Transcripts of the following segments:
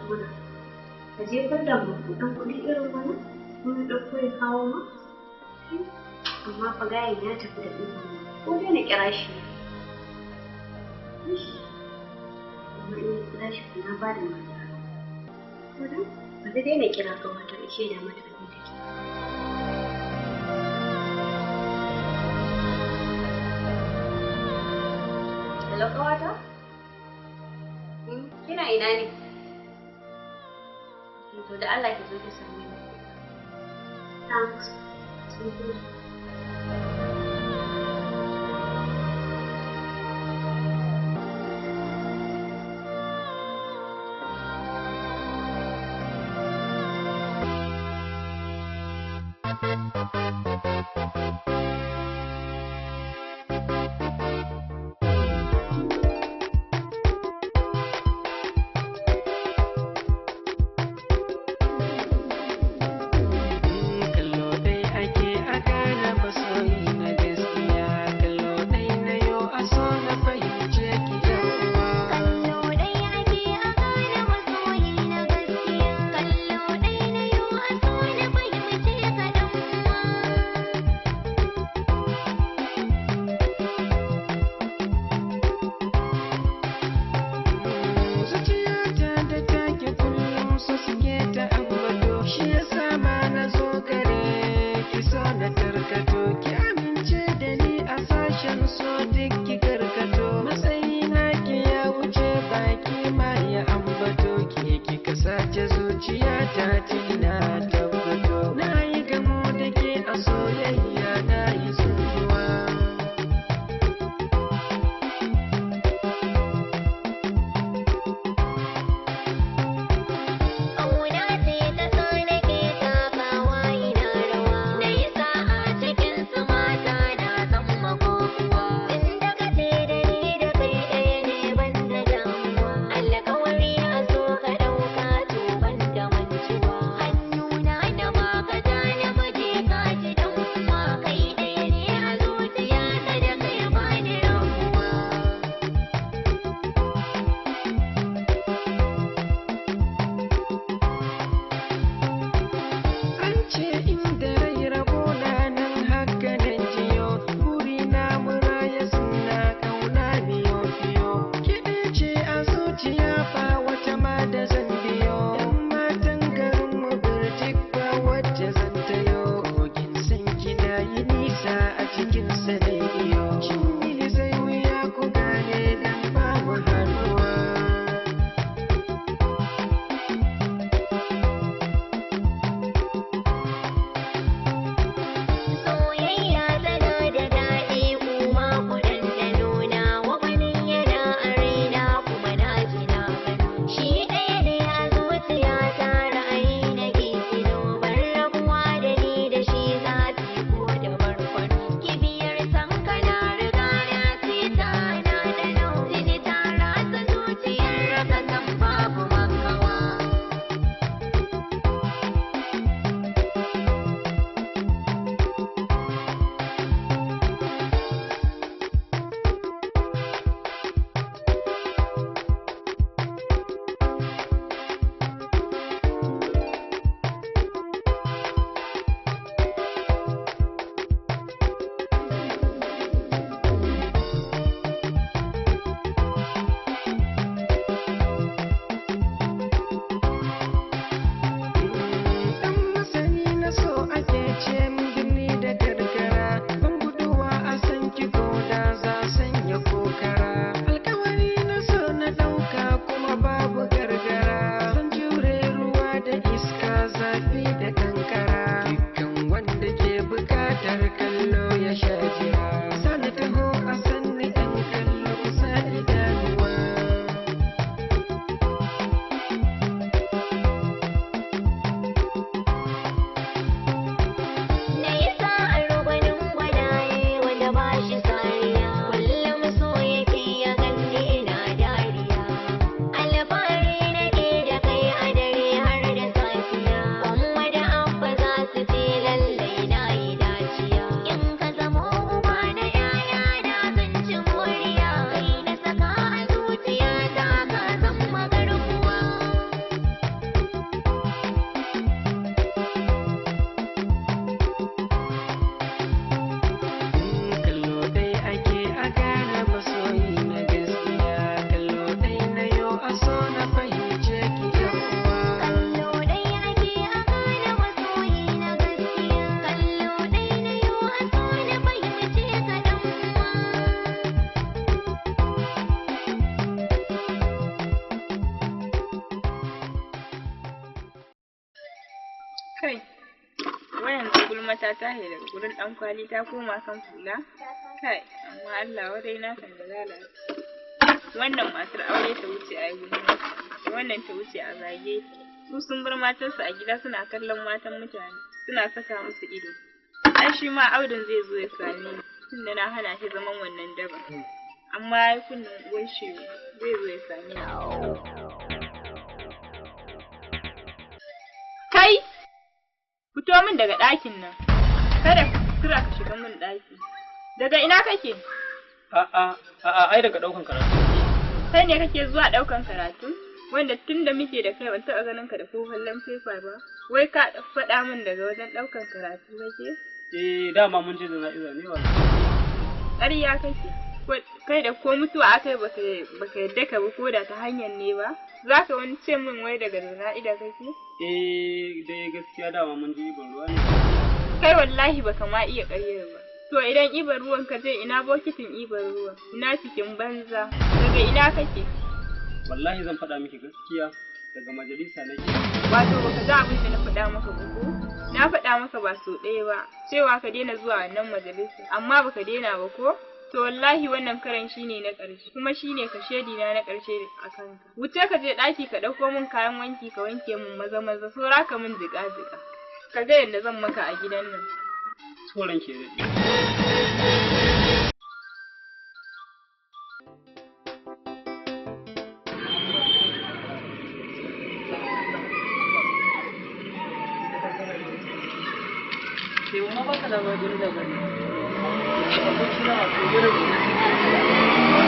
tona. Ka jefar da maƙudan kuɗi irin wannan kuma ya ɗauko ya kawo ma? Amma fa gayen ya tafi da izini. Ko dai na kira shi. Amma in na kira shi na ba da mata. Ko dai bari dai na kira ƙawata in shaida mata abin da ke. Hello ƙawata? Kina ina ne? To da Allah ki zo ki same ni. Thanks. Alƙawari a so ka ɗauka to ban da mantuwa. Hannuna kuma ta tahe daga gurin ɗan kwali ta koma kan hula. Kai, amma Allah wadai na kan da lalace. Wannan matar aure ta wuce a yi gulma, wannan ta wuce a zage ta. Su sun bar matansu a gida suna kallon matan mutane, suna saka musu ido. Ai shi ma Audun zai zo ya same ni, tunda na hana shi zaman wannan daba. Amma ya yi kunnen uwar shegu, zai zo ya same ni. Kai! Fito min daga ɗakin nan. Kada ka kuskura ka shiga min ɗaki. Daga ina kake? A'a, a'a, ai daga ɗaukan karatu. Kai ne kake zuwa ɗaukan karatu? Wanda tun da muke da kai ban taɓa ganin ka da ko kallon fefa ba. Wai ka faɗa min daga wajen ɗaukan karatu kake? Eh, dama mun je jana'iza ne wallahi. Ƙarya kake. Kai da ko mutuwa akai baka baka yadda ka bi ko da ta hanyar ne ba. Za ka wani ce min wai daga jana'ida kake? Eh, dai gaskiya dama mun je ibon ruwa ne. Kai wallahi baka ma iya ƙaryar ba. To idan ibar ruwan ka je ina bokitin ibar ruwan? Ina cikin banza. Daga ina kake? Wallahi zan faɗa miki gaskiya daga majalisa nake. Wato baka ga abin da na faɗa maka ba ko? Na faɗa maka ba sau ɗaya ba cewa ka daina zuwa wannan majalisa amma baka daina ba ko? To wallahi wannan karan shine na ƙarshe kuma shine kashedi na na ƙarshe a kanka. Wuce ka je ɗaki ka ɗauko min kayan wanki ka wanke min maza maza saura ka min jiƙa jiƙa. Ka ga yadda zan maka a gidan nan. Tsoron ke daɗi.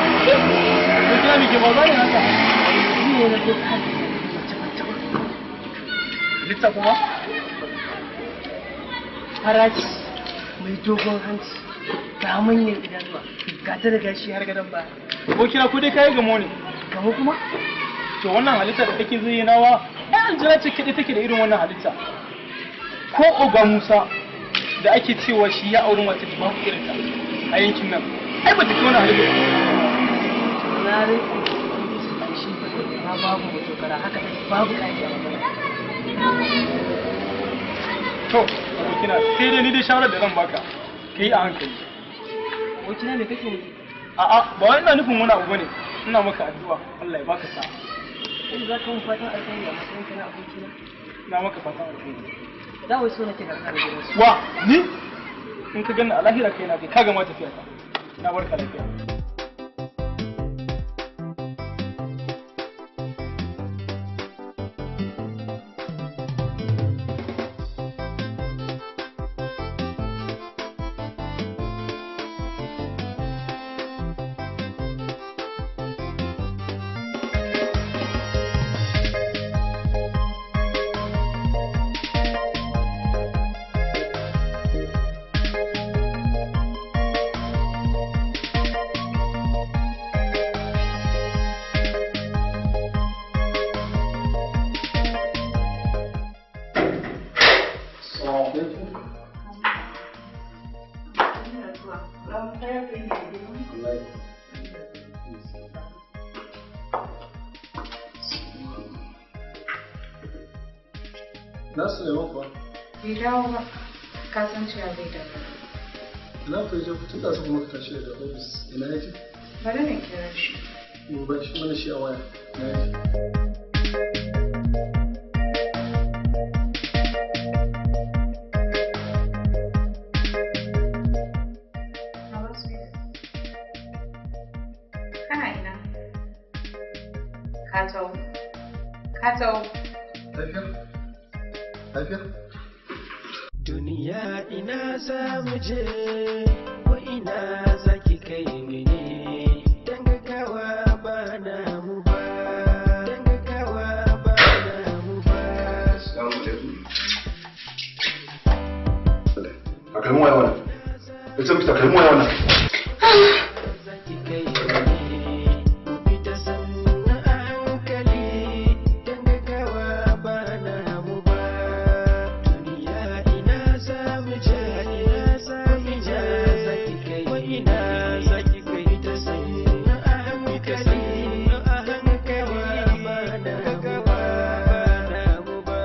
Abokina me ke faruwa ne haka? Halitta kuma? Faraci mai dogon hanci ga manyan idanuwa ga ta da gashi har gadon baya. Abokina ko dai kayi gamo ne? Gamo kuma? To wannan halitta da kake zayyanawa, ai aljana ce kaɗai take da irin wannan halitta. Ko Oga Musa da ake cewa shi ya auri mace da babu irinta a yankin nan. Ai ba ta kai wannan halitta. Na rinka shi na babu mutokara haka babu kaji a magana. To, abokina sai dai ni dai shawarar da zan baka, ka yi a hankali. Abokina me kake nufi? A'a, ba wai ina nufin wani abu bane. Ina maka addu'a, Allah ya baka sa'a. Kai za ka mun fatan alkhairi a matsayin ka na abokina? Ina maka fatan alkhairi. Da wai so nake karɓar gidansu. Wa, ni? In ka ganni a lahira kai na kai, ka gama tafiya ta. Na barka lafiya. Na Suleiman kuwa? Bai dawo ba, ka san cewa zai dawo. Ina ku je tun da su kuma ka tashi daga ofis ina yake? Bari na kira shi. Mu ba shi mana shi a waya. Ina yake? Baba Suleiman. Kana ina? Ka taho. Ka taho. Lafiya? Lafiya? Duniya ina za mu je, ko ina za ki kai ni ne, dan gaggawa ba na mu ba, dan gaggawa ba na mu ba. Assalamu alaikum. Takalmin waya wannan. Ya ce miki takalmin waya wannan. Za ki kai ni ne, mu bi ta sannu a hankali, dan gaggawa ba na mu ba. Duniya ina za mu je, ina za mu je, za ki kai ko ina za ki kai ta sannu a hankali, dan gaggawa ba na mu ba, na mu ba.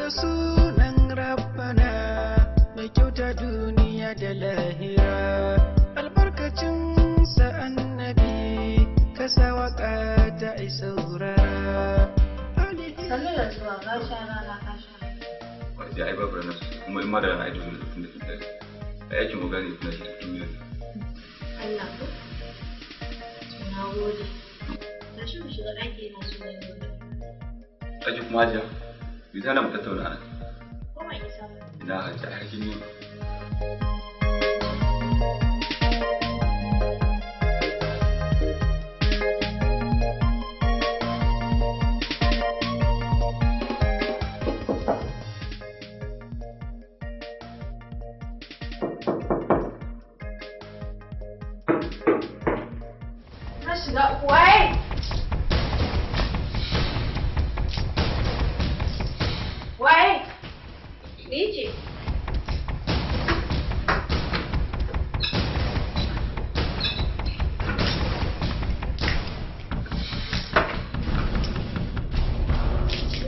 Da sunan Rabbana mai kyauta duniya da lahira. Albarkacin sa annabi ka sa waka ta ai saurara. Sannu da zuwa, ka sha rana ka sha. Wajen ai babu ranar sosai kuma in ma da rana ai dole tun da kin tashi. Ai aikin oga ne tana shi da duniyar nan. Allah ko? Na gode. Tashi mu shiga ɗaki yana so zan yi magana. Ɗaki kuma hajiya, me zai hana mu tattauna a nan? Ko ban isa ba. Ina hajiya har kin yi. Na shiga uku waye? Waye? Ni ce.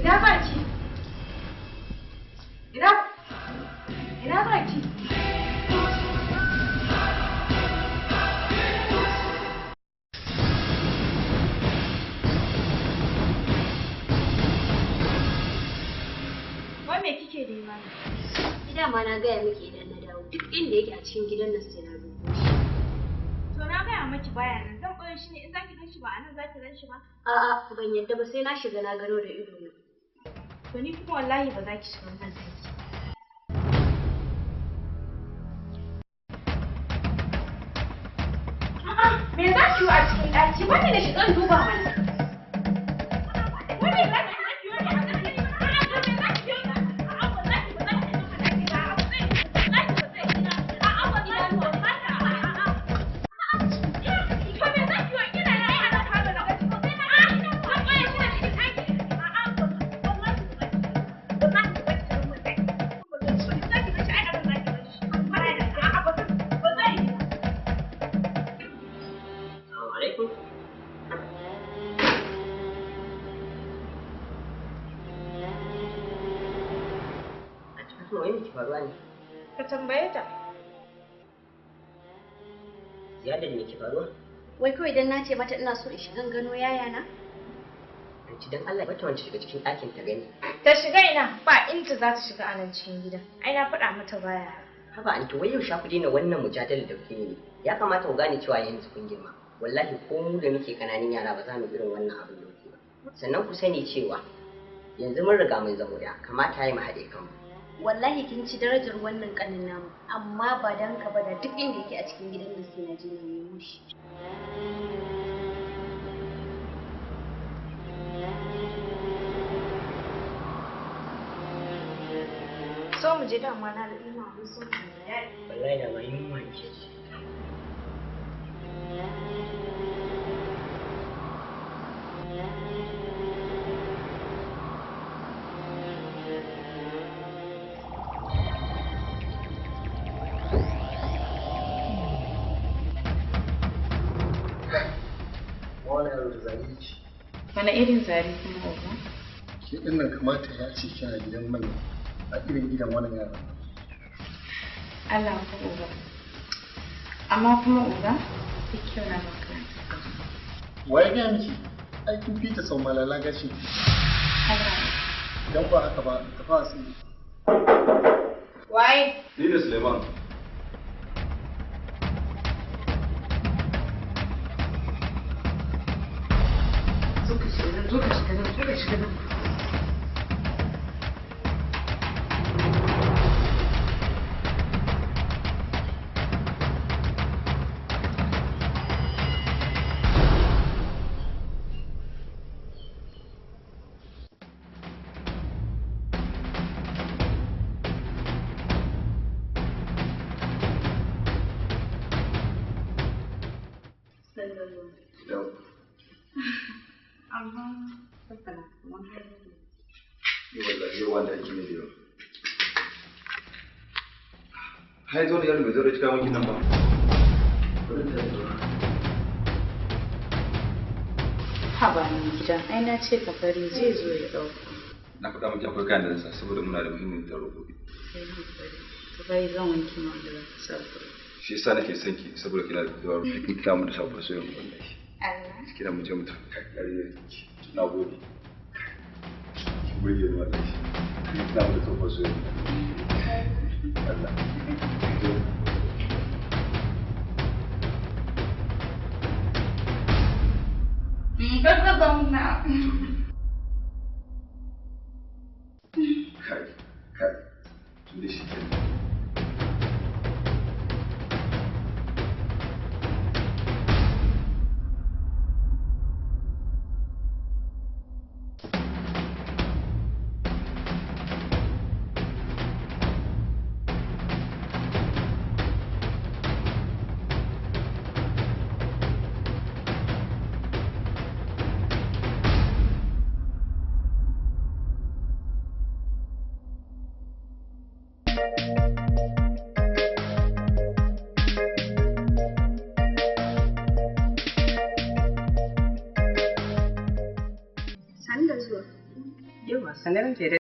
Ina za ki? Ina? Ina za ki? Wai me kike nema ne? Ni dama na gaya miki idan na dawo duk inda yake a cikin gidan nan sai na dubo shi. To na gaya maki baya nan zan ɓoye shi ne in zaki gan shi ba a nan zaki gan shi ba. A'a ban yadda ba sai na shiga na gano da ido na. To ni kuma wallahi ba za ki shiga wannan ɗaki. A'a me za ki yi a cikin ɗaki? Wani da shiga in duba mana. Wani za ki yi wani a ɗaki? A'a to me za ki yi? A'a wallahi ba za ki shiga ɗaki ba. A'a wallahi ba zai shiga. A'a wallahi wallahi a'a a'a. To me za ki yi? Ina nan a nan falo na gaji. A'a zan ɓoye shi a cikin ɗaki. A'a wallahi ba za ki shiga. Wallahi ba za ki shiga mun ɗaki. Za ki gan shi ai a nan za ki gan shi. A'a ba zan ba zai yi ba. Assalamu alaikum. A cikin wai me ke faruwa ne? Ka tambaye ta. Ziyadar me ke faruwa? Wai kawai idan na ce mata ina so in shiga in gano yayana? Anti dan Allah bata wance shiga cikin ɗakin ta gani. Ta shiga ina ba inda za ta shiga a nan cikin gidan. Ai na faɗa mata baya. Haba anti wai yaushe ku daina wannan mujadala da kuke yi? Ya kamata ku gane cewa yanzu kun girma. Wallahi ko mu da muke kananan yara ba za mu irin wannan abin da kuke ba. Sannan ku sani cewa yanzu mun riga mun zamo da kamata ya yi mu haɗe kanmu. Wallahi kin ci darajar wannan kanin namu amma ba dan ka ba da duk inda yake a cikin gidan nan sai na je na nemo shi. So mu je dama na da ina mun so mu daɗi. Wallahi da ma yunwa nake ji. Wani yaro da zari ki. Wani irin zari kuma oga? Ke ɗin nan kamata ya ce kina gidan manya a irin gidan wannan yaron. Allah ko oga. Amma kuma oga, duk kyau na baka. Waye gaya miki? Ai kin fita sau malala gashi. Allah. Idan ba haka ba, tafi asiri. Waye? Ni ne Suleiman. Zo ka shiga nan, zo ka shiga nan, zo ka shiga nan. Yau. Amma tabbana kamar har yanzu. Ni wallahi yau wanda aiki ne da yau. Har yanzu wani yaro bai zo da cika wankin nan ba. Bari in tashi zauna. Haba ni gida, ai na ce ka bari zai zo ya ɗauka. Na faɗa miki akwai kayan da zan sa saboda muna da muhimmin taro gobe. Ka bari zan wanke ma da sabuwar. Shi yasa nake son ki saboda kina da dabaru. Kin kira mu da sabuwar soyayya wallahi. Allah. Kira mu je mu tafi kai yarinya ki. Na gode. Ki burge ni wallahi. Kin kira mu da sabuwar soyayya. Allah. Kar ka zauna. Kai, kai. Tun da shi kenan. Sani da zuwa. Yawa, sanar da